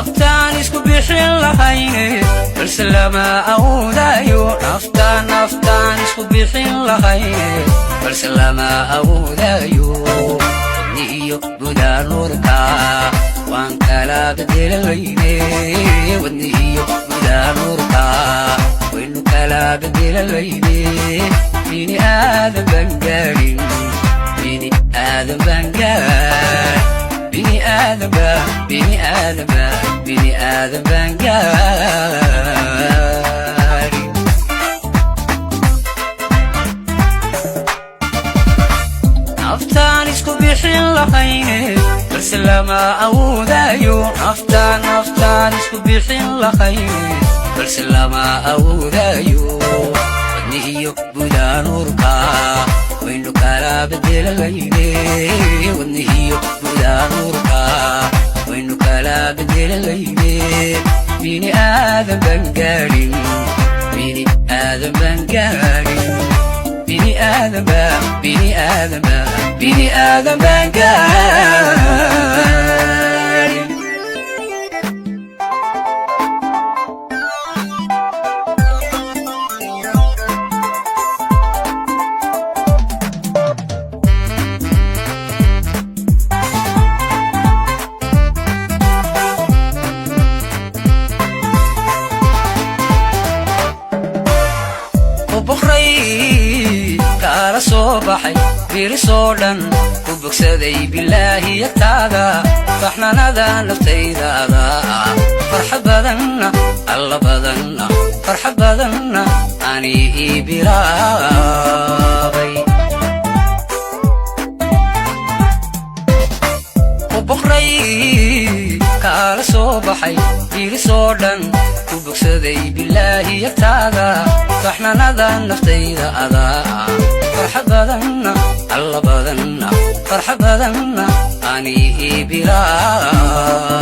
Naftaan isku bixin lahayne, balse lama awoodayo. Naftaan, naftaan isku bixin lahayne, balse lama awoodayo. Wadni iyo gudanuurka waan kala bedelanayne. Wadni iyo gudanuurka waynu kala bedelanayne. Bini aadan baan gaadhin, bini aadan baan gaadhin, bini aadan ba, bini aadan ba, bini aadan baan gaadhin. Naftaan isku bixin lahayne, balse lama awoodayo. Naftaan, naftaan isku bixin lahayne, balse lama awoodayo. Wadni iyo gudanuurka waynu kala bedelanayne. Wadni iyo gudanuurka waynu kala bedelanayne. Bini aadan baan gaadhin, bini aadan baan gaadhin, bini aadan ba, bini aadan ba, bini aadan baan gaadhin. Ku boqray kaala soo baxay birisoo dhan, ku bogsaday bilaahiyataada. Baxnanada naftaydaada, farxa badanna, alla badanna, farxa badanna ani ii bilaabay. Ku boqray kaala soo baxay birisoo dhan, ku bogsaday bilaahiyataada. Baxnanada naftayda adaa, farxa badanna, alla badanna, farxa badanna ani ii bilaabay.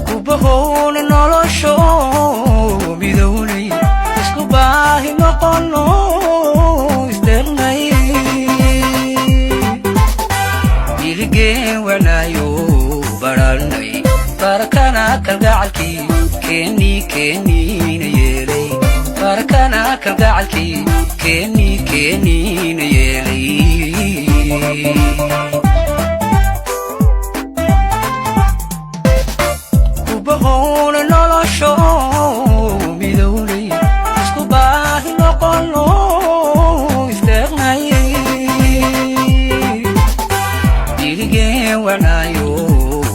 Kubahown nolosho midownay, isku baahi noqono, isdeeqnay, biligeen wanaayo baranay, barakana kalgacalkii keeni keeniina yeelay, barakana kalgacalkii keeni keeniina yeelay. Kubahown nolosho midownay, isku baahi noqono, isdeeqnay, biligeen wanaayo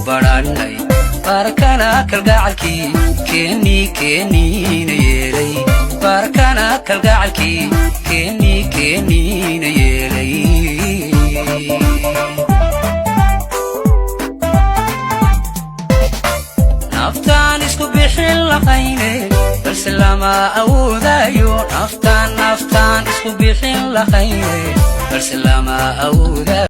baranay, barakana kalgacalkii keeni keeniina yeelay, barakana kalgacalkii keeni keeniina yeelay. Naftaan isku bixin lahayne, balse lama awoodayo. Naftaan, naftaan isku bixin lahayne, balse lama awoodayo.